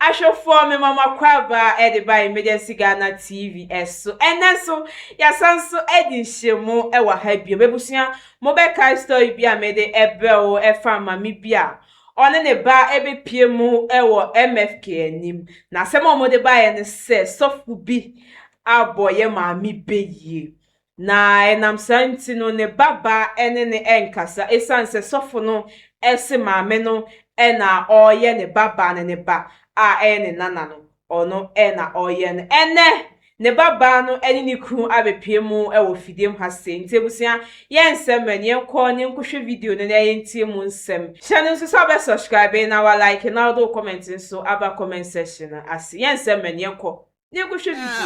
Ahwɛfoɔ mema mo akwaaba de ba Emergency Ghana TV so. Ɛnnɛ nso, yɛasan nso adi nhyiamu wɔ ha bio. M'abusua, mobɛkae story bi a mede brɛɛ wo ɛfa maame bi a ɔne ne ba bɛpue mu wɔ MFK anim. Na asɛm a wɔde baeɛ ne sɛ sɔfo bi abɔ yɛ maame bayie. Na ɛnam saa nti no, ne babaa ne no nkasa esiane sɛ sɔfo no se maame no na ɔreyɛ ne babaa no ne ba a ɛyɛ ne nana no, ɔno na ɔreyɛ no. Ɛnnɛ, ne babaa no ne ne kunu abɛpue mu wɔ fidiem ha sei. Nti abusua, yɛnsɛ mmerɛ no, yɛnkɔ na yɛnkɔhwɛ video no na yɛntie mu nsɛm. Hyɛ no nso sɛ wobɛ subscribe na wa like na wode wo comment nso aba comment section no ase. Yɛnsɛ mmerɛ no, yɛnkɔ. Na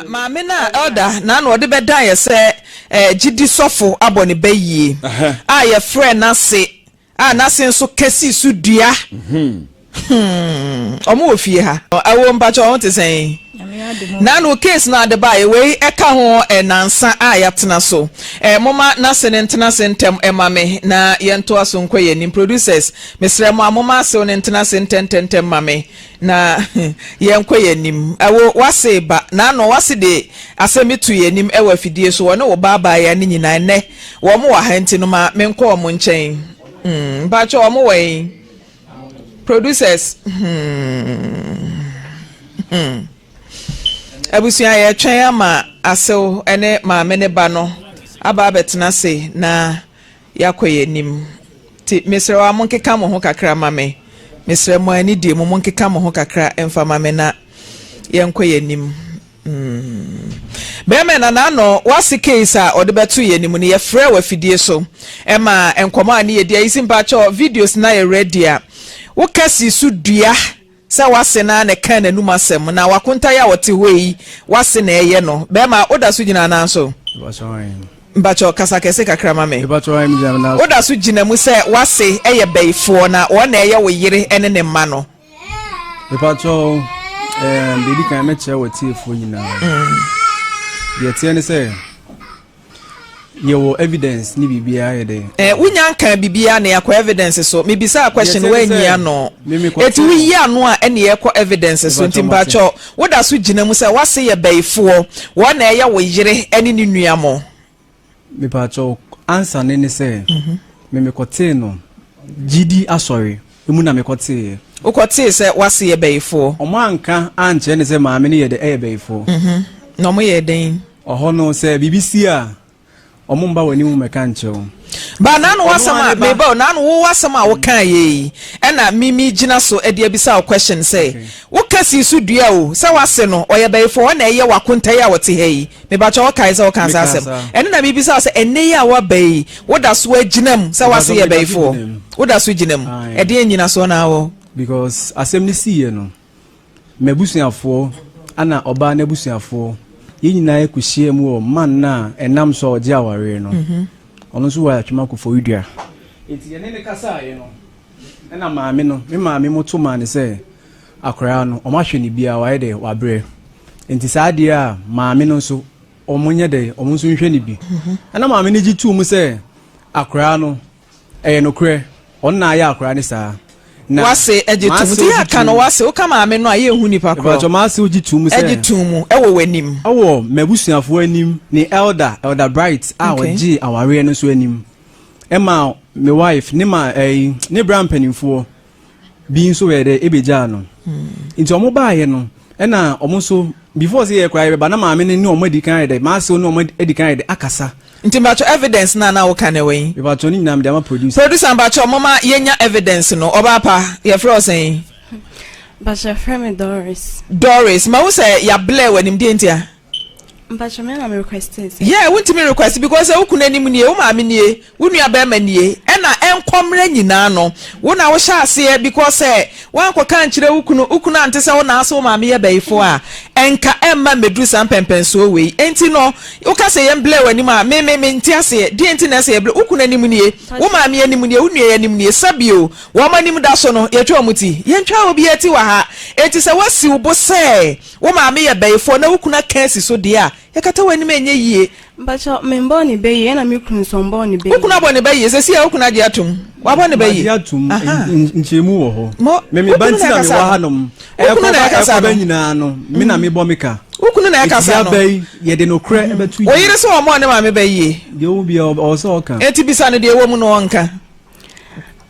maame no a elder na na ɔde bɛdan yɛ sɛ gyidi sɔfo abɔ ne ba yie a yɛfrɛ n'ase a n'ase nso ka sii so dua. Hmm, ɔmo wɔ fie ha. Awo mpakyɛ ɔho te sɛn? Nano case no ade baeɛ wei ɛka ho nnansa a yɛatena so. Moma n'ase no ntena ase ntɛm ɛma me na yɛntoa so nkɔ yɛn anim. Producers, mesrɛ mo a moma asew no ntena ase ntɛntɛntɛm ma me. Na yɛnkɔ yɛn anim. Ɛwo, w'ase reba. N'ano, w'ase de asɛm bi to yɛn anim wɔ afidie so. Wɔne wo ba abaayewa no nyinaa, ɛnnɛ, wɔn wɔ ha nti no, ma menkɔ wɔn nkyɛn. Hmm, mpakyɛ wɔn wɔ he? Producers, hmm, hmm. Abusua, yɛtwɛn ama asew ne maame ne ba no aba abɛtena ase na Yɛakɔ yɛn anim. Nti mesrɛ wo a monkeka mo ho kakra ma me. Mesrɛ mo anidie mu monkeka mo ho kakra mfa ma me na yɛnkɔ yɛn anim. Mm. Bɛrima na n'ano wase case a ɔde bɛto yɛn anim no yɛfrɛ wɔ afidie so ɛma nkɔmɔ a ne yɛdi ayi si mpakyɛ videos na yɛ ready a woka si so dua Sɛ w'ase no ara na ɛkaa n'anum asɛm, na w'akonta yi a ɔte hɔ yi, w'ase na ɛyɛ no. Bɛɛma, wo da so gyina anaa nso? Mpakyɛw, kasa kɛse kakra ma me. Wo da so gyina mu sɛ w'ase yɛ bɛyifoɔ na wɔn na ɛyɛ wo yere ne ne mma no? Mepakyɛw, ɛɛm, deɛ edi kan mɛkyerɛ wɔ tiefoɔ nyinaa. Deɛ ɛteɛ ne sɛ, Yɛwɔ evidence ne biribiara yɛ dɛ. Eh, wonya nkaa biribiara na yɛakɔ evidence so. Mebisaa question woanyi ano. Eti woyi ano a ɛne yɛkɔ evidence so. Nti mpakyɛw, woda so gyina mu sɛ w'ase yɛ bayifoɔ, wɔn na ɛyɛ wo yere ne ne nua mo? Mepakyɛw, answer no ne sɛ, me mekɔtee no gyidi asɔre mu na mekɔteeɛ. Wokɔtee sɛ w'ase yɛ bayifoɔ? Wɔn anka ankyerɛ no sɛ maame no yɛ dɛ ɛyɛ bayifoɔ. Na wɔyɛɛ dɛn? Ɔhɔ no, sɛ biribi si a, wɔmma w'anim mmɛka nkyerɛ wo. Ba, n'ano w'asɛm a, meba o, n'ano wo w'asɛm a wokaa yɛ yi, ɛna me me gyina so de abisa wo question sɛ, wo ka sii so dua o, sɛ w'ase no, ɔyɛ bɛyifoɔ, ɔna ɛyɛ w'akonta yi a ɔte ha yi, mebakyɛ wo kae sɛ wokaa saa asɛm, ɛno na mebisa wo sɛ, ɛnnɛ yi a woaba yi, woda so agyina mu sɛ w'ase yɛ bɛyifoɔ? Woda so gyina mu? Ɛdeɛn nyinasoɔ na awɔ? Because asɛm no siiɛ no, M'abusuafoɔ ɛna ɔbaa no abusuafoɔ, yɛn nyinaa kɔhyiaa mu wɔ man no a ɛnam so a ɔgye awareɛ no. Ɔno nso wɔ Atwima Koforidua. Enti yɛne no kasaeɛ no, ɛna maame no, me maame mo to maa no sɛ akwadaa no, wɔahwɛ no biara, wayɛ dɛ, wabrɛ. Enti saa adeɛ a maame no nso, wɔnyɛ dɛ, wɔn nso nhwɛ no bi. Ɛna maame no gye too mu sɛ akwadaa no, Ɛyɛ nokorɛ, ɔno na ayɛ akwadaa no saa. Na W'ase gye tom. Nti yɛ aka no w'ase, woka maame no a yɛ nhu nipa korɔ. Mepakyɛw m'ase gye tom sɛ. Gye tom mu ɛwɔ w'anim. Ɛwɔ m'abusuafoɔ anim ne elder, Elder Bright a ɔgyee awareɛ no nso anim. Ɛma me wife ne ma ɛyi ne bra mpanimfoɔ. bi nso yɛ dɛ ebegyaa no nti ɔmo baayɛ no ɛna ɔmo nso before sɛ yɛ koraa yɛbɛba na maame no ne ɔmo adi kan ayɛ dɛ maasew ne ɔmo adi kan ayɛ dɛ akasa. Nti mpakyɛw evidence no a na woka no ɛwɔ he? Mepakyɛw ne nyinaa mede ama producer. Producer mpakyɛw moma yɛnya evidence no. Ɔbaa pa yɛfrɛ wo sɛn? Mpakyɛw yɛfrɛ me Doris. Doris, mahu sɛ yɛablur w'anim deɛ ntia? Mpakyɛ me na me request sɛ. Yeah, wontumi request because sɛ wo kunu anim nie, wo maame nie, wo nua bɛrima nie, ɛna ɛnkɔmmerɛ nyinaa no, wo na wohyɛ aseɛ because sɛ woankɔka ankyerɛ wo kunu, wo kunu ante sɛ wo na ase wo maame yɛ bɛyifoɔ a, ɛnka ɛmma mmɛduru saa mpɛmpɛnsoɔ wei. Enti no, woka sɛ yɛn blur w'anim a, me me mente aseɛ. Deɛ nti na ɛsɛ yɛ blur, wo kunu anim nie, wo maame anim nie, wo nua anim nie, sɛbio wɔn anim da so no, yɛtwa wɔn ti? Yɛntwa obiara ti wɔ ha. Enti sɛ woasi wo bo sɛ Wo maame yɛ bɛyifoɔ na wo kunu aka asi so deɛ a, yɛkata w'anim a ɛnyɛ yie. Mpakyɛw, me mbɔɔ ne bɛ yie ɛna me kunu nso ɔmbɔɔ ne bɛ Wo kunu yie. abɔ ne bɛ yie, seesei a wo kunu agye atom. Wabɔ ne ba yie. Magye atom, nkyerɛmu wɔ hɔ. Mo, Me me ba wo kunu nti na na ɛkasa mewɔ no. hanom. Wo kunu Ɛkɔba na ɛkasa ɛkɔba no. nyinaa no, me na mebɔ me ka. Wo kunu na Eti ɛkasa no. aba yi, yɛde nokorɛ ɛbɛto Wo yere sɛ ɔmmɔɔ ne maame ba yie. Deɛ ɔwɔ biara, ɔwɔ sɛ ɔka. Enti bisa no deɛ ɛwɔ mu no ɔnka.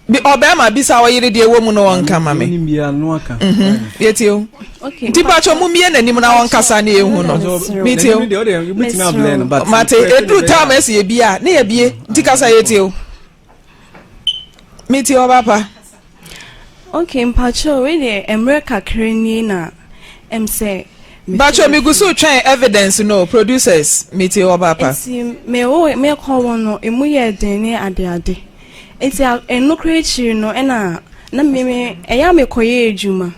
Bi ɔbɛrima bisa ɔyere deɛ ɛwɔ mu no ɔnka ma me. Deɛ ɔnim biara no aka. Mhm. Yɛtie o. Okay. Nti mpakyɛ mo mmie n'anim na ɔnkasa ne yɛhu no. Metie o. N'anim deɛ ɔdeɛ wobɛtumi ablɛ no but. Mate ɛduru time ɛsɛ yɛbie a ne yɛbie nti kasa yɛtie o. Metie ɔba pa. Okay, mpakyɛ wei deɛ mmerɛ kakra nie na ɛm sɛ. Mpakyɛ megu so twɛn evidence no producers metie ɔba pa. Nti me wo mekɔ wɔ no emu yɛ den ne ade ade. Nti ɛno koraa akyiri no ɛna na me me ɛyɛ a mekɔyɛ adwuma.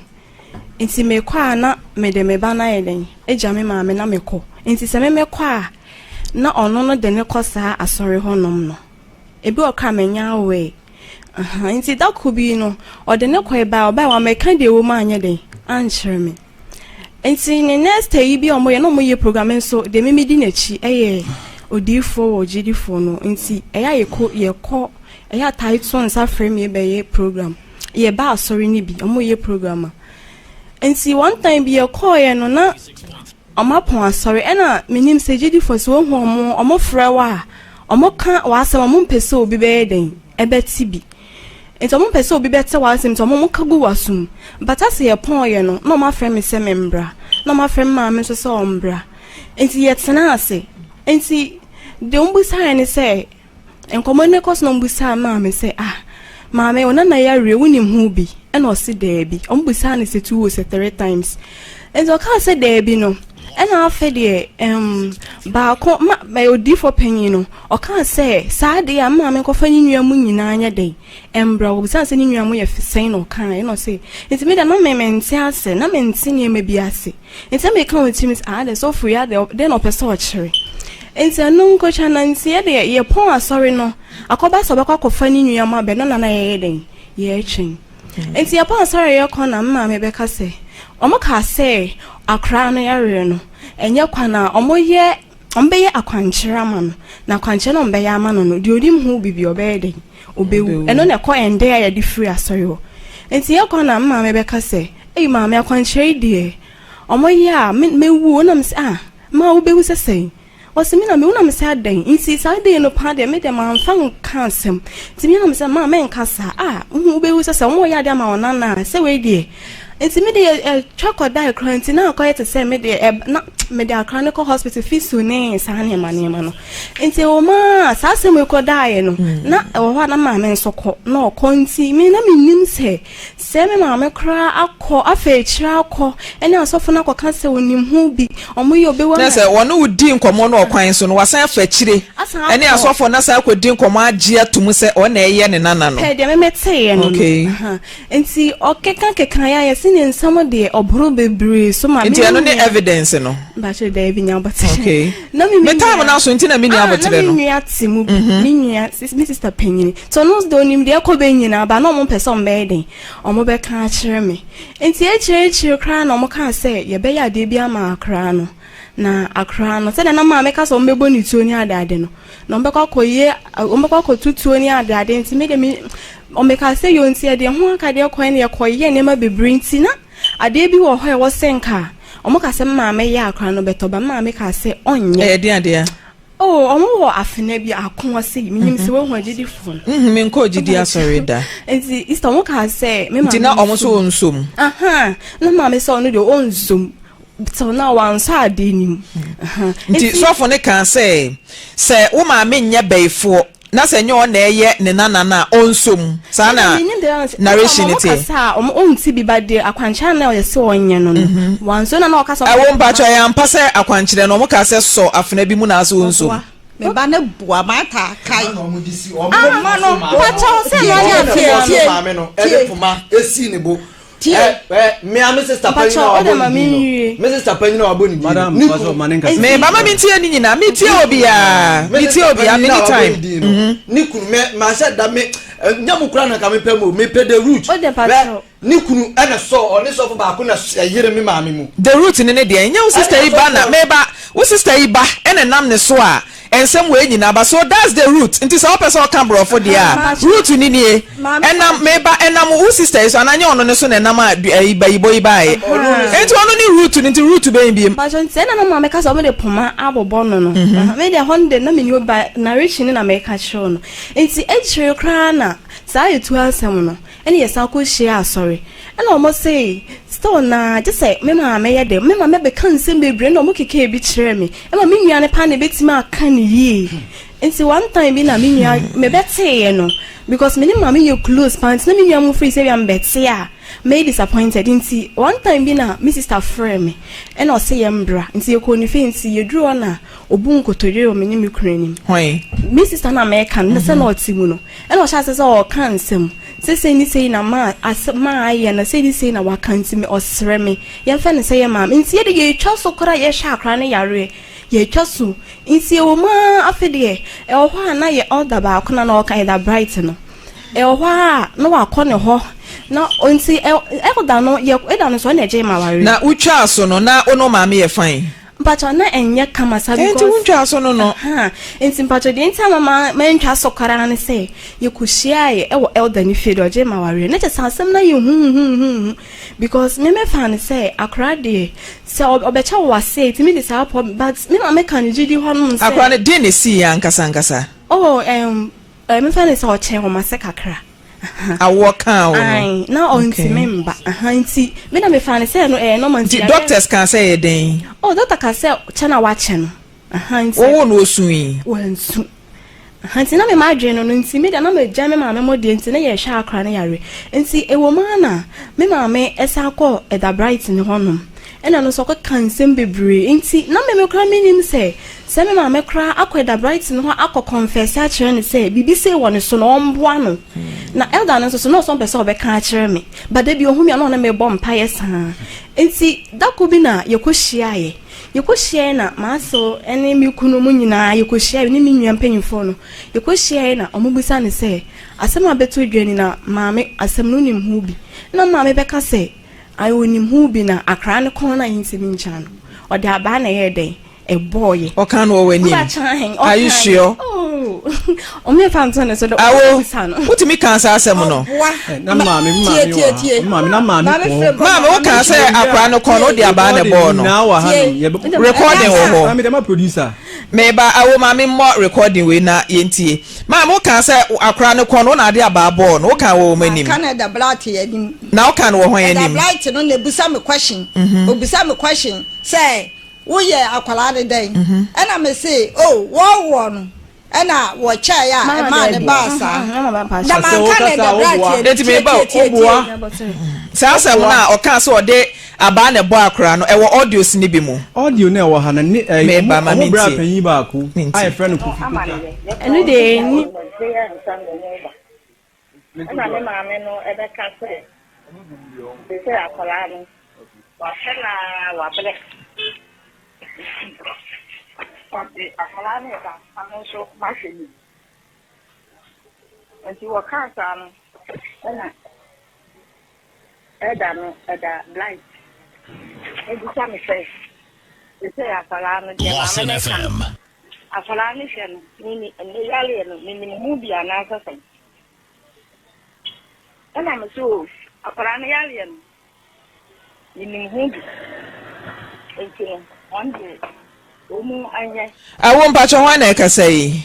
Nti mekɔ a na mede me ba no ayɛ dɛn agya me maame na mekɔ. Nti sɛ me mekɔ a na ɔno no de ne kɔ saa asɔre hɔnom no. Ebi wɔ koraa menya aware. Aha, nti da ko bi no ɔde ne kɔe baa ɔbaa wammɛka deɛ ɛwɔ mu anyɛ dɛn ankyerɛ me. Nti ne next yi bi a wɔyɛ na wɔyɛ program nso deɛ mimi di n'akyi ɛyɛ odiifoɔ wɔ gyidifoɔ no nti ɛyɛ a yɛkɔ yɛkɔ ɛyɛ atae to nsa frɛ mi bɛyɛ program yɛba asɔre no bi wɔyɛ program a nti one time bi yɛkɔɔyɛ no na wɔn apɔn asɔre ɛna menim sɛ gyidifoɔ sɛ wɔhu wɔn wɔn frɛ wɔ a wɔn ka w'asɛm wɔn mpɛ sɛ obi bɛyɛ den ɛbɛte bi nti ɔmo mpɛ sɛ obi bɛte w'asɛm nti ɔmo ka gu w'asom bata sɛ yɛpɔn yɛ no na ɔmo afrɛ me sɛ membra na ɔmo afrɛ me maame nso sɛ ɔmbra nti yɛtena ase nti deɛ ɔmo busaeɛ ne sɛ nkɔmɔ no kɔ so na ɔmo busaa maame sɛ ah maame wo nana yɛ wonim ho bi ɛna ɔse daabi ɔmo busaa ne sɛ two or sɛ three times nti ɔkaa sɛ daabi no ɛna afɛ deɛ ɛm baako ma ɛyɛ odiifoɔ panyin no ɔkaa sɛ saa deɛ a maame nkɔfa ne nua mu nyinaa nyɛ den ɛmbra wɔbusaa sɛ ne nua mu yɛ sɛn na ɔkaa ɛna ɔse nti mi da na me mente ase na mente nneɛma bi ase nti na meka wɔ tirim sɛ ah de sɔfo yi ade dɛn na ɔpɛ sɛ ɔkyerɛ nti ɛno nkotwa na nti yɛ deɛ yɛpɔn asɔre no akɔba sɛ ɔbɛkɔ akɔfa ne nua mu abɛ no na na yɛyɛ den yɛretwɛn nti yɛpɔn asɔre yɛkɔ na maame bɛka sɛ ɔmo kaa sɛ akwaraa no yareɛ no ɛnyɛ kwan a ɔmo yɛ ɔmo bɛyɛ akwankyerɛ ama no na akwankyerɛ no ɔmo bɛyɛ ama no no deɛ onim ho bibi ɔbɛyɛ den ɔbɛwu ɛno na ɛkɔ ɛndɛ a yɛde firi asɔre hɔ nti yɛkɔ na maame bɛka sɛ eyi maame akwankyerɛ yi deɛ ɔmo yɛ a me mewu ɔnam sɛ ah maa wobɛwu sɛ sɛn ɔsɛ mi na mewu na me sɛ adan nti saa de no paa deɛ me deɛ mamfa nka asɛm nti mi na me sɛ maa mɛnka saa ah wohu wobɛwu sɛ sɛ ɔmo yɛ adeɛ ama wɔn nana a sɛ wei deɛ nti mi deɛ ɛtwa kɔda akora nti na akɔyɛ te sɛ me deɛ ɛ na me de akora no kɔ hospital fi so ne saa nneɛma nneɛma no nti ɛwɔ mu a saa asɛm yi kɔdaeɛ no na ɛwɔ hɔ a na maame nso kɔ na ɔkɔ nti mi na mi nim sɛ sɛ me maame koraa akɔ afei akyire akɔ ɛne asɔfo no akɔka sɛ onim ho bi ɔmo yɛ obewu na sɛ wɔne wo di nkɔmmɔ no ɔkwan so no wasan afa akyire Asan ɛne akɔ. asɔfo no asan akɔdi nkɔmmɔ agye ato mu sɛ ɔna ɛyɛ ne nana no pɛ deɛ memeteeɛ no Okay. no Aha. nti ɔkeka keka yɛ a yɛse ne nsɛm deɛ ɔboro bebree so ma nti me ɛno ne nua- evidence no Bakyɛ daabi nya abɔtere Okay. na me Me time no aso nti na menni Ah, abɔterɛ na no. me nua te mu bi me nua me sister panyini nti ɔno de onim deɛ ɛkɔ bɛ nyinaa ba na ɔmo mpɛ sɛ ɔmo bɛyɛ den ɔmo bɛka akyerɛ me nti akyire akyire koraa na ɔmo kaa sɛ yɛbɛyɛ adeɛ bi ama akora no na akora no sɛdeɛ na maame ka sɛ ɔmo bɛbɔ ne tuo ne adeade no na ɔmo bɛkɔ akɔyɛ ɔmo bɛkɔ akɔto tuo ne adeade nti me de me ɔmo ka sɛ yɛ nti yɛde ho akadeɛ kwan ne yɛkɔyɛ nneɛma bebree nti na adeɛ bi wɔ hɔ a ɛwɔ sɛ nka ɔmo ka sɛ maame yɛ akora no bɛtɔ ba maame ka sɛ ɔnyɛ ɛyɛ den adeɛ oh ɔmo wɔ afena bi ako ase menim sɛ woahu agyidifoɔ no menkɔ gyidi asɔre da nti easter ɔmo kaa sɛ me maame nti na ɔmo nso wɔ nsom aha na maame sɛ ɔno deɛ ɔnsom sɛ na wansɔ adeɛ nim Aha. nti sɔfo ne kaa sɛ sɛ wo maame nyɛ bɛyifoɔ na sɛ nyɛ ɔna ɛyɛ ne nana no a ɔnsom saa na Menim deɛ ɔno- narration ɔmo te kasa a ɔmo ɔnti bi ba deɛ akwankyerɛ na ɔyɛ sɛ ɔnyɛ no no wanso na na ɔkasa ɛwɔ mpakyɛ ɛyɛ ampa sɛ akwankyerɛ no ɔmo kaa sɛ sɔ afena bi mu na asɛ ɔnsom Ɔboa. Me ba ne boa maata kae. Ah, no, mpakyɛw sɛ na ɔnyɛ Tie, afei tie. maame no ɛde poma esi ne bo. Tie. Ɛ ɛ mmea mi sister panyin Mpakyɛw, a ɔde ma wabɔ me ne din nwie. no mi sister panyin a wabɔ ne din no. Madam, ne pastor, kunu- ma ne nkasa. me bama mentie ne nyinaa metie obiaa Me metie sister obiaa panyin many a wabɔ time ne din no, ne kunu mɛ maa hyɛ da me ɛ, nyɛ mu kura na nka mepɛ mu o mepɛ the root. Ɔde mpakyɛw. Bɛ, ne kunu ɛna sɔ ɔne sɔfo baako na ɛyere mi maame mu. The root ne ne deɛ nyɛ wo sister yi ba na meba wo sister yi ba ɛna nam ne so a. nsɛm wei nyinaa ba. So that's the root. Nti sɛ wopɛ sɛ ɔka borɔfo deɛ a, root ni nie. Ɛnam, meba, ɛnam wo sister yi so anaa nyɛ ɔno ne so na ɛnam a du, ɛyi, bayibɔ yi baeɛ. Nti ɔno ne root no, nti root bɛn biem? Mpakyɛ nti ɛna na maame ka sɛ ɔmo de poma abobɔ no no. Me deɛ ɛhɔ no deɛ na menni hɔ ba narration no na meka kyerɛ wo no. Nti akyire koraa na saa etuo asɛm no ɛna yɛsan kɔ hyia asɔre ɛna ɔmo se still naa gye sɛ me maame yɛ dɛ me maame bɛka nsɛm bebree ɛna ɔmo keka ebi kyerɛ me ɛma me nua no paa na ebetumi aka no yie. Nti one time bi na me nua mebɛteeɛ no because me ne maame yɛ close paa nti na me nua mo firi sɛ bia mebɛte a mɛyɛ disappointed nti one time bi na me sister frɛɛ me ɛna ɔse yɛ mbra nti yɛkɔɔ ne fie nti yɛduru hɔ na ɔbu nkotodwe wɔ me ne me kunu anim. Hwan? Me sister na mɛka no sɛ na ɔte mu no ɛna ɔhyɛ ase sɛ ɔka nsɛm sɛ sei ne sei na maa asɛ maa ayɛ na sei ne sei na waka nti me ɔsrɛ me yɛmfa no sɛ yɛ maame nti yɛde yɛtwa so koraa yɛhwɛ akora no yareɛ Yɛatwa so nti ɛwɔ mu ara afei deɛ ɛwɔ hɔ a na yɛ elder baako na na ɔka elder bright no ɛwɔ hɔ a na wakɔ ne hɔ na nti elder no yɛ elder no so ɔna ɛgye ma ware. Na wotwaa so no na wo ne wo maame yɛ fine? Mpakyɛw na ɛnyɛ kama saa because. Nti wontwaa so no no. Ahaa nti mpakyɛw deɛ nti ama ma mantwa so koraa ne sɛ yɛkɔhyiaeɛ ɛwɔ elder no fie deɛ ɔgye ma wareɛ na kyerɛ sɛ asɛm no ayɛ huhuhuhu because me mefaa no sɛ akwadaa deɛ Sɛ ɔbɛkyɛ wo ase a, etumi de saa pɔ but me maame ka no gyidi hɔ nom sɛ. Akora no, deɛn na esii yɛ ankasa ankasa? Oh, um, eh, mefa no sɛ ɔkyɛn wɔn ase kakra. Awoɔ kaa wo no? Ae, na ɔntumi mba. Aha, nti me na mefa no sɛ ɛno ɛyɛ normal nti. Nti doctors kaa sɛ ɛyɛ dɛn? Oh, doctor kaa sɛ kyɛ na wakyɛ no. Aha, nti. Wowoo no osui? Wansu. Aha, nti na me m'adwene no no nti me deɛ na magya me maame mo deɛ nti na yɛhwɛ akora no yare nti ɛwɔ mu ara na me maame san kɔɔ Ɛda Bright no hɔ nom ɛna no nso ɔkɔka nsɛm bebree nti na me me koraa menim sɛ sɛ me maame koraa akɔ Ɛda Bright no hɔ akɔ kɔnfɛse akyerɛ no sɛ biribi sei wɔ ne so na ɔmboa no na Elder no nso so na ɔsɛ ɔmpɛ sɛ ɔbɛka akyerɛ me but da bi ɔhu me a na ɔne me bɔ mpaeɛ saa nti da ko bi na yɛkɔ hyiaeɛ Yɛkɔhyiaeɛ na m'asew ne me kunu mo nyinaa yɛkɔhyiaeɛ ne me nua mpanyinfoɔ no yɛkɔhyiaeɛ na wɔbisa no sɛ asɛm a abɛto dwa ni na maame asɛm no wonim ho bi na maame bɛka sɛ ae ɔnim ho bi na akwadaa no kɔn no a yɛntumi nkyea no ɔde abaa na ɛyɛɛ dɛn ɛbɔɔyɛ. Ɔka no wɔ w'anim? Are you sure? Oh, ɔmo yɛ fa nto ne so de Awo, ɔmo no. wotumi kaa saa asɛm no? Eh, na maame me maame wɔ ha me maame na maame kɔ hɔ. Maame wo kaa sɛ akwadaa no kɔn no wode abaa na ɛbɔɔ no. Nyinaa wɔ ha nom. Yɛbɛ- Recording wɔ hɔ. Maame dɛm a producer. Meba awo maame mmɔ recording wei na yɛntie. Maame wo kaa sɛ akwadaa no kɔn no wo na ade abaa bɔɔ no wo kaa wɔ wɔn anim. Manka no ɛda blight anim. Na wo kaa no wɔ hwan Ɛda anim? blight no na ebisa me question. Obisa me question sɛ woyɛ akwadaa no dɛn? Ɛna me se oh wɔwoɔ no ɛna wɔkyɛe a ɛmaa ne baa saa. Na manka no ɛda blight anim. Enti meba o. Tie tie tie. Saa asɛm no a ɔkaa sɛ ɔde abaa na ɛbɔ akwadaa no ɛwɔ audios no bi mu. Audio no a ɛwɔ ha no ne ɛyi Meba ɔmo ma ɔmo bra mentie. panyin baako a Mentie. yɛfrɛ no Kofi Koka. Ɛno deɛ ɛnni. Ɛna ne maame no bɛka sɛ, Seesei akwadaa no, wahwɛ no ara, wabrɛ. Nti ɔde akwadaa no reba na me nso mahwɛ no bi. Nti wɔkaa saa no, ɛna ɛda no, ɛda blight. Ɛbisa me sɛ, seesei akwadaa no, deɛ maame no ka no, akwadaa no hwɛ no, ne yareɛ no, menim ho bi anaasɛ sɛn? Ɛna me so akwadaa no yareɛ no, menim ho bi. Nti no, wɔn deɛ, wɔn mu anyɛ. Awo mpakyɛ hwan na ɛkasa yi?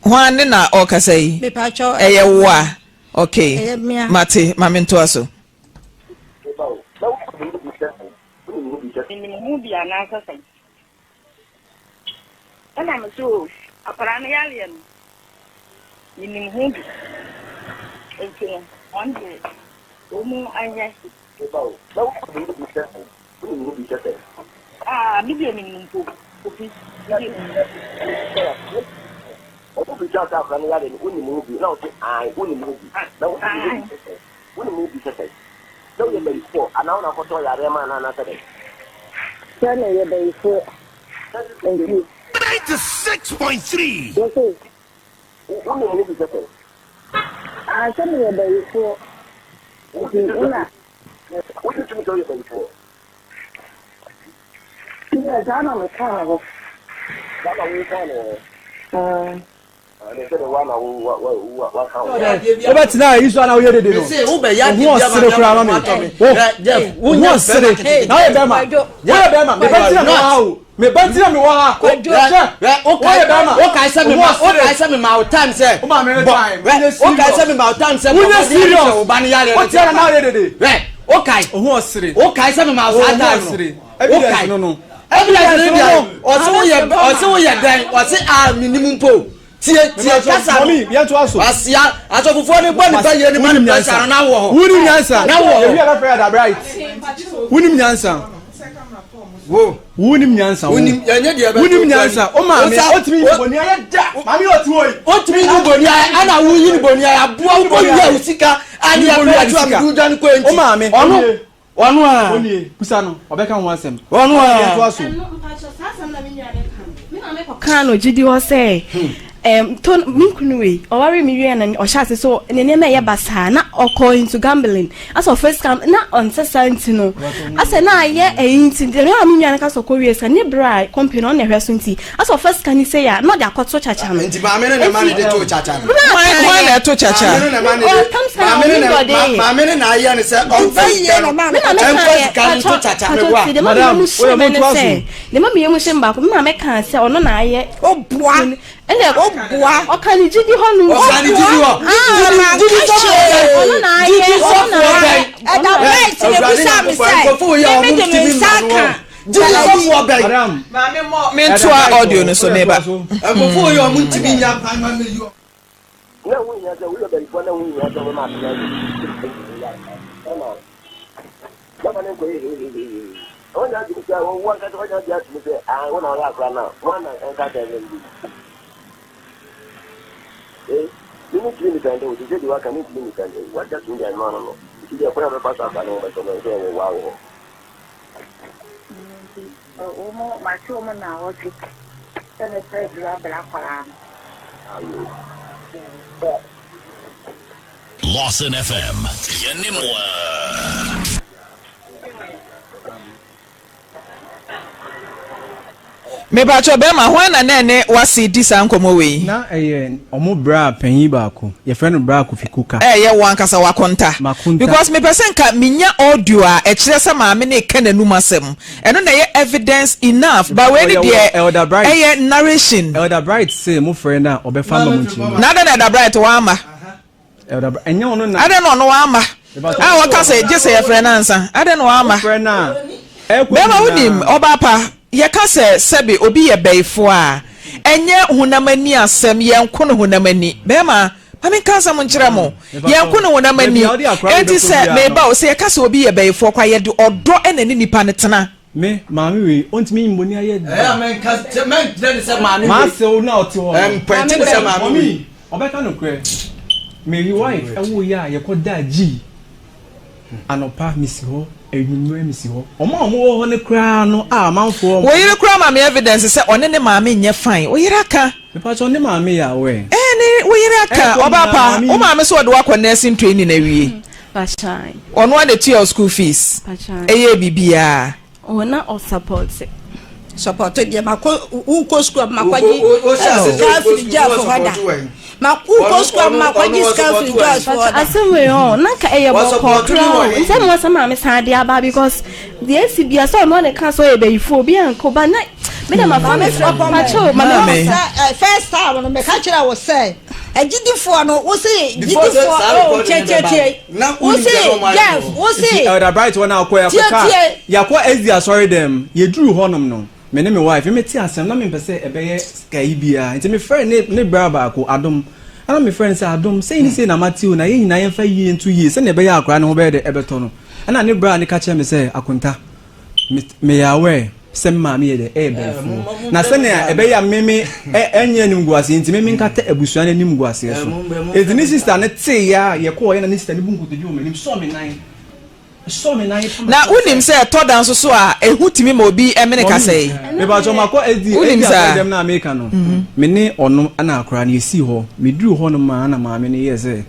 Hwan ne na ɔkasa yi? Mepakyɛ Ɛyɛ wo a? Okay. Ɛyɛ mea. Mate, ma mentoa so. Menim ho bi anaasɛ sɛn? Ɛna me so akwadaa no yareɛ no, menim ho bi. Nti no, wɔn deɛ, wɔn mu anyɛ. Ah, me deɛ menim mpo, Kofi, me deɛ menim. Sɛ meyɛ bayifoɔ nti. Wose. Ah, sɛ meyɛ bayifoɔ nti na. Deɛ saa na mekaa hɔ. Wobɛtena ayi so ana woyɛ dede no wo ho ɔsere koraa ma me wo ho ɔsere na woyɛ bɛrima woyɛ bɛrima meba ntina mewɔ ha o meba ntina mewɔ ha hwɛ woyɛ bɛrima wokae sɛ mema wokae sɛ mema wo time sɛ wo maame no time wokae sɛ mema wo time sɛ wonyɛ serious wo ba no yare wotia na na woyɛ dede hwɛ wokae wo ho ɔsere wokae sɛ mema wo saa time no evidence no no evidence no deɛ ɔse woyɛ ɔse woyɛ dɛn ɔse a menim mpo tie tie kasa no mɔmi yɛn to aso asia asɔfofoɔ no bɔ nipa yie ne ma ne pressure no na wɔ hɔ wunim nyansa na wɔ hɔ ewi abɛfrɛ yɛ da bright wunim nyansa wo wunim nyansa wo wunim yɛnyɛ deɛ bɛto wunim nyansa o maame otumi yi boni ayɛ da maame yɛ ɔti hɔ yi otumi yi boni ayɛ ɛna woyi ni boni ayɛ aboa wokɔ wia wo sika adeɛ Yi boni fɛ ayɛ atu sika. amudu dwane kɔ o maame ɔno ɔno a onie busa no ɔbɛka ho asɛm ɔno a yɛn to aso kaa no gyidi hɔ sɛ ɛm to me kunu wei ɔware me wie na ɔhyɛ ase so ne nneɛma ɛyɛ basaa na ɔkɔ into gambling asɛ ɔfɛ sika na ɔnsɛ saa nti no asɛ na ayɛ ɛyi nti deɛ na me nua no ka sɛ ɔkɔ wie sika ne bere a company no ɔna ɛhwɛ so nti asɛ ɔfɛ sika ne sɛ yɛ a na ɔde akɔto kyakya no nti maame no na ɛma ne de to kyakya no Hwan na ɛto kyakya? maame no na ɛma ne de Ɔtam sika na maame no ɔne na dɔde. maame no na ayɛ ne sɛ ɔmfa sika no me na meka ɛmfa yɛ sika no nto kyakya patro meboa ti de ma mi Madam, yɛ mu hyɛ woyɛ me ne motoa sɛ so. de ma mi yɛ mu hyɛ me baako me maame kaa sɛ ɔno na ayɛ Oboa. ɛnna Oboa. ɔka ne gyidi hɔ no ɔka ne gyidi hɔ Ah, gyidi sɔfoɔ bɛn ɔno na ayɛ gyidi ɔno na sɔfoɔ ayɛ bɛn Ɛda bright na Awurade ebusa me Nyankopɔn, sɛ nkurɔfoɔ yi a me ɔmo de me ntumi nsa mma no aka. wɔn. Gyidi sɔfoɔ bɛn madam Maame mɔ mentoa audio no so meba. nkurɔfoɔ yi a ɔmo ntumi nya kwan ma meyi ɔmo. Na ɛho hia sɛ woyɛ ɔbayifoɔ na ɛho hia sɛ woma atena ɛna bɛma ne nkɔyɛ hehehehe na wonya adwene sɛ wo ankasa woanya adwene atom sɛ ah wo na woyɛ akora no a woana ɛnka sɛ ɛnyɛ bi eh me mentumi nifɛnde wo te sɛ deɛ waka mentumi nifɛnde wo wagya tom deɛ ɛno ano no nti deɛ kwan a bɛfa so afa ne ho bɛtɔ no sɛ ɛwɔ waa wɔ hɔ Nti wɔn mate wɔn naawɔtwe sɛ mɛpɛ aduru abrɛ akwadaa no. Ayo. Lawson FM. Yɛne mo a. Mepakyɛw bɛrima, hwan na na ɛne w'ase di saa nkɔmmɔ wei? Na ɛyɛ ɔmo bra panyin baako, yɛfrɛ no Bra Kofi Kuka. Ɛyɛ wo ankasa w'akonta. M'akonta. Because mepɛ sɛ nka menya audio a ɛkyerɛ sɛ maame no reka n'anum asɛm. Ɛno na ɛyɛ evidence enough. But wei ne Ɔyɛ wɔ deɛ Elder Bright. ɛyɛ narration. Elder Bright se mo frɛ no a ɔbɛfa ama mo nkyerɛmu. Na adɛn na Elder Bright wamma? Elder Bright, ɛnyɛ ɔno na. Adɛn na ɔno wamma? Mepakyɛw, A ɔka sɛ gye sɛ yɛfrɛ no ansa. Adɛn na wamma? Wofrɛ no a, ɛkɔ Bɛrima wonim, nyinaa. ɔbaa pa, yɛka sɛ sɛbe obi yɛ bɛyifoɔ a, ɛnyɛ honam ani asɛm, yɛnko no honam ani. Bɛrima, ma menka asɛm nkyerɛ mo, Mepakyɛw, yɛnko no honam baabi ani. a wode akora no Enti bɛkɔ sɛ, biara meba no. o, sɛ yɛka sɛ obi yɛ bɛyifoɔ koraa, yɛde ɔdɔ na ɛne nipa no tena. Me, maame wei, ɔntumi nyi bɔne ayɛ da. Ɛyɛ a menka sɛ mɛnkyerɛ ne sɛ maame wei. M'asew na ɔte hɔ no. Mpɛnti ne sɛ maame wei. Mɔmi, ɔbɛka nokorɛ. Me wife ɛwoo yɛ a yɛkɔ daa G. Anɔpa mesi hɔ, anwummerɛ mesi hɔ. Ɔmo a ɔmo wɔ hɔ no koraa no a amanfoɔ. Wo yere koraa ma me evidence sɛ ɔne ne maame nyɛ fine. Wo yere aka. Mepakyɛw ne maame yɛ aware. Ɛɛ ne wo yere aka. Ɛkɔ Ɔbaa nyinaa pa, maame wo yi. maame sɛ ɔde wo akɔ nursing training awie. Pakyan. Ɔno ara na etua wo school fees. Pakyan. Ɛyɛɛ biribiara. Oh na ɔsupporte. Support deɛ makɔ wokɔ sukuu a makɔgye Wo- wo- wo hyɛ ase sɛ sika wokɔ firi sukuu, Jeff wo hɔ da support wɛn? ma wokɔ Ɔno- sukuu a ɔno- makɔgye ɔno sika ɔsupport firi wɛn? Joyce hɔ da Asɛm wei ɔ na nka ɛyɛ Wɔ bɔkɔɔ support koraa ne o wɔ he? nsɛm wɔ sɛ maame san de aba because deɛ esi bia sɛ ɔno ɔne ka sɛ ɔyɛ bɛyifoɔ obi anka ba na me na ma fa me Maame pakyɛw Maame. maame sɛ first time no meka kyerɛ wo sɛ agyidifoɔ no wo se Before sɛ gyidifoɔ saa oh recording no bɛba tietietie no, na wo wonim se sɛ na ɔmo ayɛ Jeff wɔ hɔ. wo Nti se Elder Bright hɔ na akɔ yɛakɔ kaa Tietie. yɛakɔ SD asɔre dɛm yɛduru hɔnom no me ne me wife me te asɛm na mempɛ sɛ ɛbɛyɛ kayi biara nti mefrɛ ne ne bra baako Adom ɛna mefrɛ no sɛ Adom sei ne sei na mate o na yɛn nyinaa yɛmfa yie nto yie sɛnea ɛbɛyɛ akwaraa ne ho bɛyɛ dɛ ɛbɛtɔ no ɛna ne bra ne ka kyerɛ me sɛ Akonta me meyɛ aware sɛ me maame yɛ dɛ ɛyɛ bɛyifoɔ na sɛnea ɛbɛyɛ a meme ɛnyɛ animguaseɛ nti meme nkata abusua no animguaseɛ so enti ne sister no teeɛ a yɛkɔɔ yɛ na ne sister no bu nkotodwe wɔ m'anim sɔɔ me nan sɔɔ me nan pam Na wonim sɛ ɛtɔ da nso so a ehu tumi ma obi mene kasa yi. Mepakyɛw makɔ SD Wonim SD saa? asɔre dɛm no a meka no me ne ɔno ɛna akora no yɛsii hɔ meduru hɔ nom a na maame no yɛɛ sɛ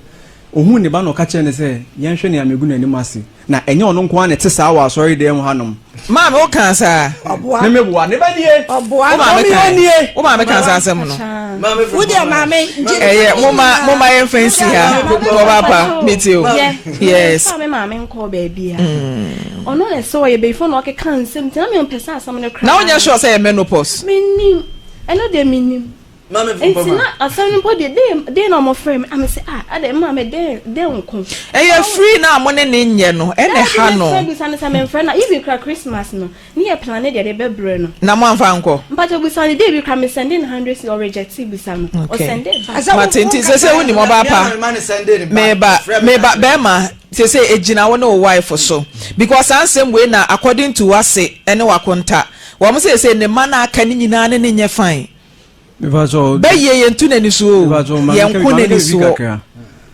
ohuu ne ba na ɔka kyerɛɛ no sɛ yɛnhwɛ nea megu n'anim ase. Na ɛnyɛ ɔno nko ara na ɛte saa wɔ asɔredan mu hanom. Maame, wo kaa saa? Ɔboa. Me meboa. Ne ba nie. Ɔboa. Wo maame Mami kaa. ɔnie. Wo maame kaa saa asɛm no. Wo deɛ maame gye. Ɛyɛ mo ma mo ma yɛn fɛn si ha. Ɔba pa mi ti o. Yes. Sɛ me maame nkɔ baabi a. Ɔno na ɛsɛ ɔyɛ bɛyifo na ɔkeka nsɛm nti na me mpɛ sɛ asɛm no koraa. Na wonyɛ sure sɛ yɛ menopause? Menim. Ɛno deɛ menim. Nti na asɛm no mpo deɛ den den na wɔfrɛ me a me sɛ ah adɛ maame den den nko. Ɛyɛ free na mo ne ne nyɛ no ɛna ɛha no. Daabi mefrɛ bisa no sɛ memfrɛ no a even kora Christmas no ne yɛ plane deɛ de bɛbrɛ no. Na mo anfa ankɔ. Mpakyɛ bisa no day bi kora me sɛnde no hundred cedi ɔrejecte bisa no ɔsɛnde back. Mate nti sese wonim ɔbaa pa meba meba bɛɛma sese egyina wo ne wo wife so because saa nsɛm wei na according to wase ɛne wakonta wɔn sese ne mma na aka ne nyinaa ne ne nyɛ fine. Bɛyie yɛntu n'ani so o, yɛnko n'ani soɔ.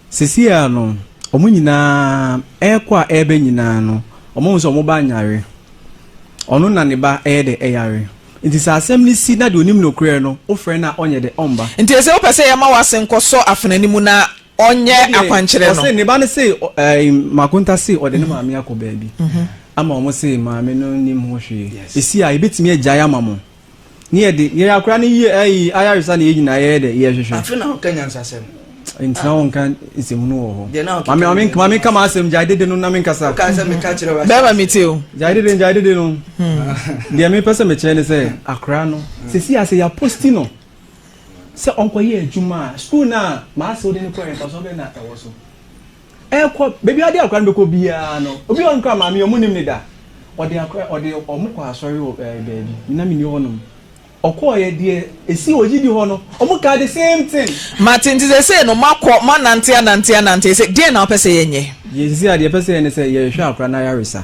Seesei ara no, wɔn nyinaa, ɛrekɔ a ɛreba nyinaa no, wɔahu sɛ wɔn ba nyare. Ɔno na ne ba ɛyɛ dɛ ɛyare. Nti sɛ asɛm no si na deɛ ɔnim nokorɛ no, wofrɛ no a ɔnyɛ dɛ, ɔmba. Nti ɛsɛ wopɛ sɛ yɛma w'ase nkɔsɔ afena no mu na ɔnyɛ akwankyerɛ no. Ɔse ne ba no se, ɛɛ, Makonta se ɔde ne maame akɔ baabi ama wɔn se maame no nnim ho hwee. Esi a, yɛbɛtumi agyae ama mo. Ne yɛ de yɛ akora no yie ayi ayaresa na yɛ nyinaa yɛyɛ dɛ yɛhwehwɛ. Afe na ɔka nyansasɛm. Ntina wɔn nka nsɛmunu wɔ hɔ. Maame maame maame nka maa asɛm gyae dede no na mi nkasa. Ɔka sɛ meka kyerɛ wa. Bɛrima mi ti o. Gyae dede gyae dede no. Deɛ mi pɛ sɛ mi kyerɛ ne sɛ akora no sisi ase yɛ aposti no sɛ ɔnkɔ yɛ adwuma a sukuu na maa sɛ ɔde ne kɔ yɛ nfa so bɛ na ɛwɔ so. Ɛkɔ baabi a ɔde akora no bɛkɔ biara no, obi wɔ hɔ koraa maame ɔmo nim no da. Ɔde akora ɔde ɔmo kɔ asɔre wɔ ɛɛ baabi, me na me ni hɔ nom. Ɔkɔɔyɛ deɛ esi wɔ gyidi hɔ no, ɔmo kaa the same thing. Mate, nti seesei no moakɔ, moanante anante anante, seesei deɛn na wopɛ sɛ yɛnyɛ? Deɛ seesei a deɛ yɛpɛ sɛ yɛyɛ ne sɛ yɛrehwɛ akora no ayaresa.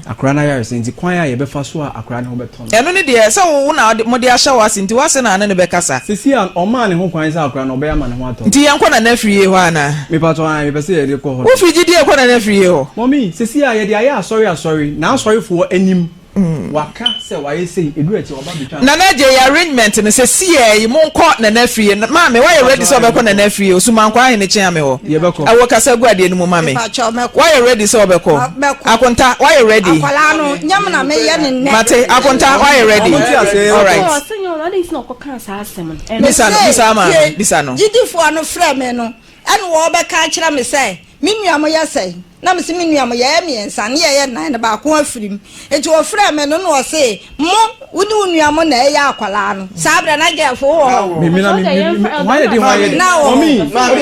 Akora no ayaresa nti kwan a yɛbɛfa so a akora no ho bɛtɔ no. Ɛno ne deɛ, sɛ wo na mode ahyɛ w'ase nti w'ase na ne no bɛkasa. Seesei a ɔmaa ne ho kwan sɛ akora no ɔbɛyɛ ama ne ho atɔ no. Nti yɛnkɔ Nana Afriyie hɔ anaa? Mepatɔ ae, mepɛ sɛ yɛde kɔ hɔ no. Wofiri gyidie kɔ Nana Afriyie hɔ? Mummy, seesei a yɛde ayɛ asɔre asɔre, n'asɔrefoɔ anim. Waka sɛ wayɛ sei, ɛduru akyire waba bɛtwa. Nana Adjei yɛ arrangement no sesiaa yi monkɔ Nana Afriyie maame wayɛ ready sɛ ɔbɛkɔ Nana Afriyie Osumankwaa Ahene kyea me hɔ Yɛbɛkɔ. Ɛwɔ kasa gu adeɛ no mu ma me Mepakyɛw mɛkɔ. Wayɛ ready sɛ ɔbɛkɔ Mɛkɔ. Akonta wayɛ ready Akwadaa no, nyɛ me na meyɛ ne nnɛ. Mate Akonta wayɛ ready Ɔmo nte aseɛ, yɛbɛkɔ. Alright Ɔsɛ nyɛ ɔno adɛn nti na ɔkɔkaa saa asɛm no ɛno. Bisa no Mese, bisa maame tie, bisa no. Gyidifoɔ no frɛ me no, ɛna wɔrebɛka akyerɛ me sɛ, Me nua moyɛ sɛn? Na mese, Me nua mo, yɛyɛ miensa, ne yɛyɛ nan, na baako afiri mu. Enti ɔfrɛɛ me no, na ɔse, Mo, wo ne wo nua mo na ɛyɛ akwadaa no. Saa berɛ na Jeff wowɔ hɔ? Me, me na me, me, me, hwan na ɛde hwan yɛ de? Na wɔ hɔ. Mummy,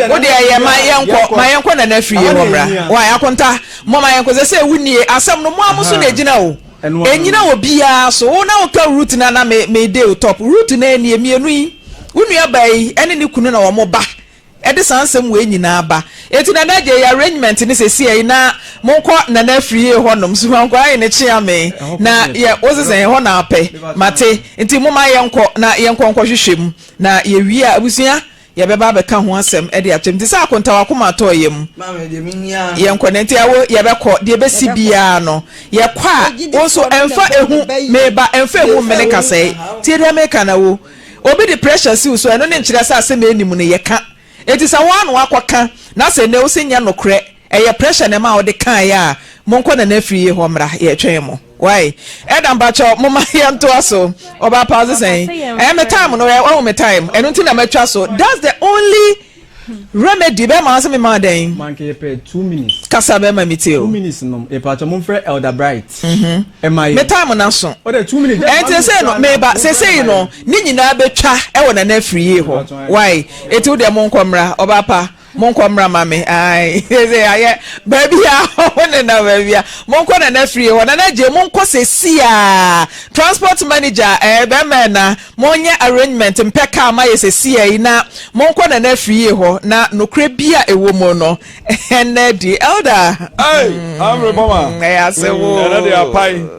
Wo deɛ yɛ ma yɛnkɔ, ma yɛnkɔ Nana Afriyie hɔ mmra. Wai, Akonta, mo ma yɛnkɔ. Sɛsɛ wonie, asɛm no mo ara mo so na ɛgyina o. Ɛnyina obiara so. Wo na woka root no a na me, me de wo top. Root no nie, mmienu yi, wo nua baa yi ne ne kunu na wɔn ba. Ɛde saa nsɛm wei nyinaa ba. Enti Nana Adjei yɛ arrangement no sesiei na monkɔ Nana Afriyie hɔ nom Sumankwaa Ahene kyea me na yɛ wo se sɛn ɛhɔ na apɛ mate nti moma yɛnkɔ na yɛnkɔ nkɔ hwehwɛ mu na yɛwie a abusua yɛbɛba abɛka ho asɛm de akyɛm nti sɛ akonta wakoma atɔ yam yɛnkɔ na nti awo yɛbɛkɔ deɛ ɛbɛsi biara no yɛkɔ a wo nso ɛmfa ehu meba ɛmfa ehu mmene kasɛe tie deɛ meka na wo Obi de pressure si wo so a, ɛno ne nkyerɛ sɛ asɛm a ɛnni mu no, yɛka. Enti sɛ wo ara na woakɔka, na sɛ nnɛ wose nyɛ nokorɛ, ɛyɛ pressure na ɛmaa wode kaeɛ a, monkɔ Nana Afriyie hɔ mmra, yɛretwɛn mo. Wai? Elder mpakyɛw, momma yɛntoa so. Ɔbaa pa, wose sɛn? Ɛɛ, me time no, wahu me time, ɛno nti na matwa so. That's the only Remedy bɛma wo sɛ mema wo dɛn? Manka yɛpɛ 2 minutes. Kasa bɛma me tie o. 2 minutes no yɛpɛ mo frɛ Elder Bright. Ɛma yɛ. Me time na so. O de 2 minutes. Ɛnti sɛ no meba sesei no ne nyinaa bɛtwa ɛwɔ Nana Afriyie hɔ. Why? Eti wo deɛ monkɔ mmra ɔbaa pa monkɔ mmra ma me. Ae sesei ayɛ baabi a wo ne na baabi a monkɔ Nana Afriyie hɔ. Nana Adjei monkɔ sesiaa transport manager ɛɛ bɛrima ɛna Monyɛ arrangement mpɛ car ma yɛ sesiɛ yi na monkɔ Nana Afriyie hɔ na nokorɛ bi a ɛwɔ mu no ɛnna adi. Elder Ei, Amre Bama. Ɛyɛ asɛm o. Ɛnɛ deɛ apae.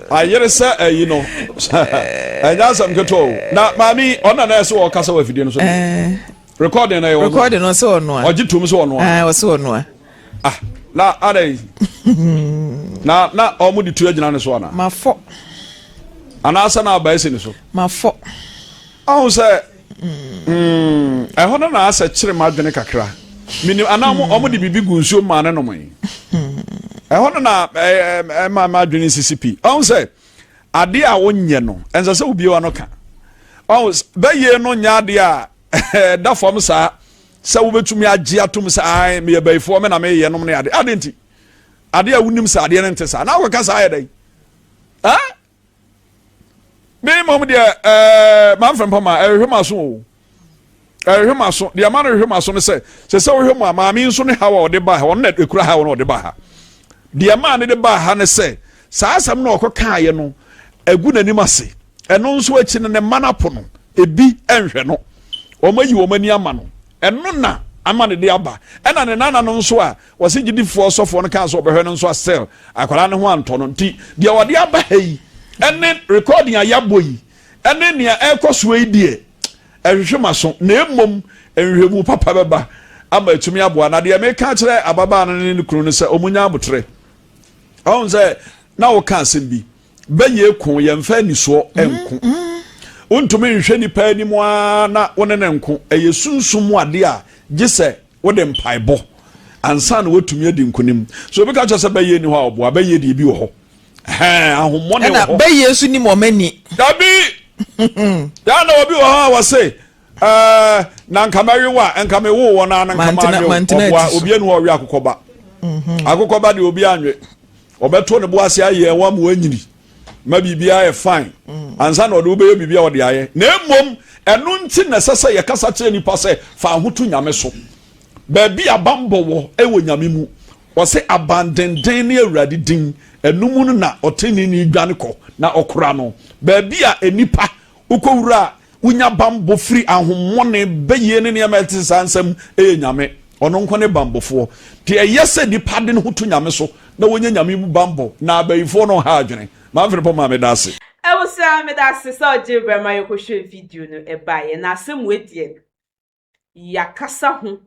Ayere sɛ ayi no. Ɛnyɛ asɛm ketewa o. Na maame yi, ɔno na na ɛsɛ ɔkasa wɔ afidie no so. Recording no ɛyɛ ɔno. Recording no ɔsɛ ɔnoa. Ɔgye tom sɛ ɔnoa. Ɛɛ ɔsɛ ɔnoa. Ah, na adɛn? Na na ɔmo de tu agyina ne so ana? Mafɔ. Anaasɛ na aba asi ne so? Mafɔ. Ɔho sɛ mm, ɛhɔ no na asɛ kyere m'adwene kakra. Menim anaa ɔmo de biribi gu nsuo maa ne nomee. Ɛhɔ no na ɛma m'adwene sisi pi. Ɔhu sɛ adeɛ a wonyɛ no, ɛnsɛ sɛ wobie w'ano ka. Ɔhu bɛyie no nyɛ adeɛ a ɛda fam saa sɛ wobɛtumi agye atom sɛ ae meyɛ bayifoɔ me na meyɛ nom ne ade. Ade nti, adeɛ a wonim sɛ adeɛ no nte saa na wokɔka saa yɛ dɛn? Me mmom deɛ ɛɛ manfrɛ mpa ma ɛhwehwɛ m'aso o ɛhwehwɛ m'aso deɛ ma no hwehwɛ m'aso no sɛ sɛ sɛ wohwɛ mu a maame nso ne haw a ɔde ba ha ɔno na ekura haw no ɔde ba ha deɛ maa ne de ba ha ne sɛ saa asɛm no ɔkɔ kaayɛ no egu n'anim ase ɛno nso akyi no ne mma no apo no ebi nhwɛ no wɔn ayi wɔn ani ama no ɛno na ama ne de aba ɛna ne nana no nso a Wɔse gyidifoɔ sɔfoɔ no kaa sɛ ɔbɛhwɛ no nso a still akwadaa no ho antɔ no nti deɛ ɔde aba ha yi ɛne recording a yɛabɔ yi ɛne nea ɛrekɔ soɔ yi deɛ ɛhwehwɛ m'aso na mmom nhwehwɛmu papa bɛba ama atumi aboa na deɛ meka kyerɛ ababaa no ne ne kunu no sɛ ɔmo nya aboterɛ ɔhu sɛ na woka asɛm bi bɛyɛ ko yɛmfa anisoɔ nko wontumi nhwɛ nipa anim ara na wo ne ne nko ɛyɛ sunsum mu adeɛ a gye sɛ Wode mpaebɔ ansa na woatumi adi nkonim. So obi ka kyerɛ sɛ bɛyɛ ni hɔ a ɔboa bɛyɛ deɛ bi wɔ hɔ. Ɛhɛn ahommɔne wɔ hɔ. Ɛna bɛyɛ nso nim wɔn ani. Dabi. Yaa na obi wɔ hɔ a wɔse ɛɛ na nka mɛwe wa nka mewo wɔn a na nka manwe ɔboa obi anu hɔ ɔwe akokɔba. Mhm. Akokɔba deɛ obi anwe. Ɔbɛto ne bo ase ayɛ wɔn ama wɔanyini. ma biribiara yɛ fine mm. ansa na ɔde wobɛyɛ biribi a ɔde ayɛ na mmom ɛno nti na ɛsɛ sɛ yɛkasa kyerɛ nipa sɛ fa ahoto nyame so baabi a bammɔ wɔ ɛwɔ nyame mu ɔsɛ abandenden ne awurade din ɛno mu no na ɔtenene dwane kɔ na ɔkora no baabi a nipa wokɔwura a Wonya bammɔ firi ahommɔne, bayie ne nneɛma a ɛte saa nsam yɛ Nyame. Ɔno nko ne bammɔfoɔ. Nti ɛyɛ sɛ nipa de ne ho to Nyame so na wɔnya Nyame mu bammɔ na abayifoɔ no nha adwene. Manfred Pomah meda ase. Abusua meda ase sɛ ɔgyee berɛ ma yɛkɔhwɛɛ video no baeɛ na asɛm wei deɛ yɛakasa ho.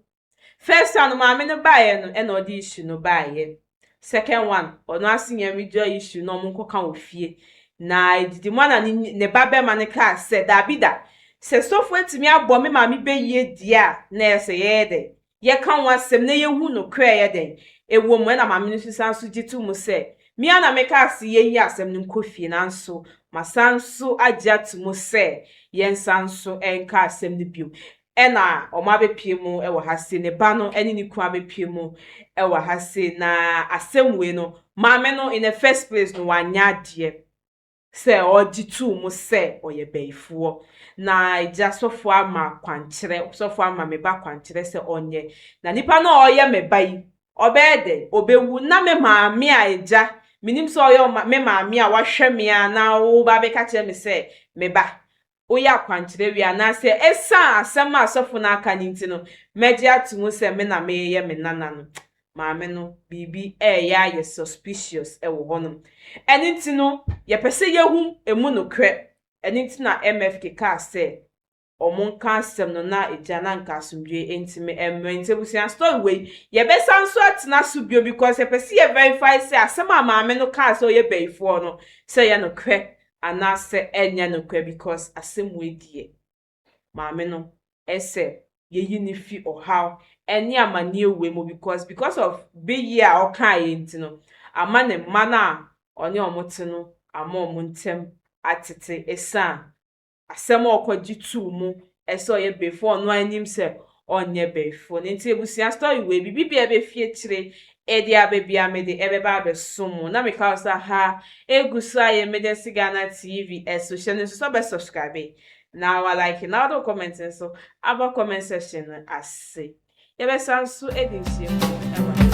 First one no maame no baeɛ no ɛna ɔde issue no baeɛ. Second one ɔno ase nyame dua issue na ɔmo nkɔka wɔ fie. Na edidi mu ana ne ne ba bɛma no kaa sɛ daabi da sɛ sɔfo atumi abɔ me maame bɛyie deɛ a na ɛyɛ sɛ yɛyɛ dɛn yɛka ho asɛm na yɛhu nokorɛ a ɛyɛ dɛn ɛwɔ mu ɛna maame no nso san so gye to mu sɛ me ara na mekaa se yɛnyi asɛm no nkɔ fie nanso masan nso agye ato mu sɛ yɛnsan nso nka asɛm no bio ɛna wɔn abɛpue mu wɔ ha se ne ba no ne ne kunu abɛpue mu wɔ ha se na asɛm wei no maame no in the first place no wanyɛ adeɛ sɛ ɔgye too mu sɛ ɔyɛ bayifoɔ, na agya sɔfoɔ ama kwankyerɛ, sɔfoɔ ama me ba kwankyerɛ sɛ ɔnyɛ, na nipa no a ɔyɛ me ba yi, ɔbɛyɛ dɛn? Ɔbɛwu, na me maame a agya, menim sɛ ɔyɛ me maame a wahwɛ me a na woba abɛka kyerɛ me sɛ, me ba, woyɛ akwankyerɛ wie anaasɛ ɛsiane asɛm a sɔfo no aka no nti no, mɛgye ato mu sɛ me na meyɛ me nana no. Maame no, biribi reyɛ ayɛ suspicious wɔ hɔnom. Ɛno nti no, yɛpɛ sɛ yɛhu ɛmu nokorɛ. Ɛno nti na MFK kaa sɛ wɔnka asɛm no na agya na anka asomdwoeɛ ntumi mmra. Nti abusua story wei, yɛbɛsan nso atena so bio because yɛpɛ sɛ yɛ verify sɛ asɛm a maame no kaa sɛ ɔyɛ bayifoɔ no, sɛ ɛyɛ nokorɛ anaasɛ ɛnyɛ nokorɛ because asɛm wei deɛ maame no ɛsɛ yɛyi no fi ɔhaw ɛne amaneɛ wei mu because because of beyie a ɔkaeɛ nti no ama ne mma no a ɔne wɔn te no ama wɔn ntɛm atete ɛsiane asɛm a ɔkɔgye too mu sɛ ɔyɛ bayifoɔ a ɔno ara nim sɛ ɔnyɛ bayifoɔ no nti abusua story wei biribi biara ɛbɛfi akyire ɛde aba biara mede ɛbɛba abɛso mo na meka wo sɛ ha ɛgu so ayɛ Emergency Ghana TV ɛso hyɛ no nso sɛ ɔbɛ subscribe na wa like na wode wo comment nso aba comment section no ase yɛbɛsan nso adi nhyiam wɔ ha.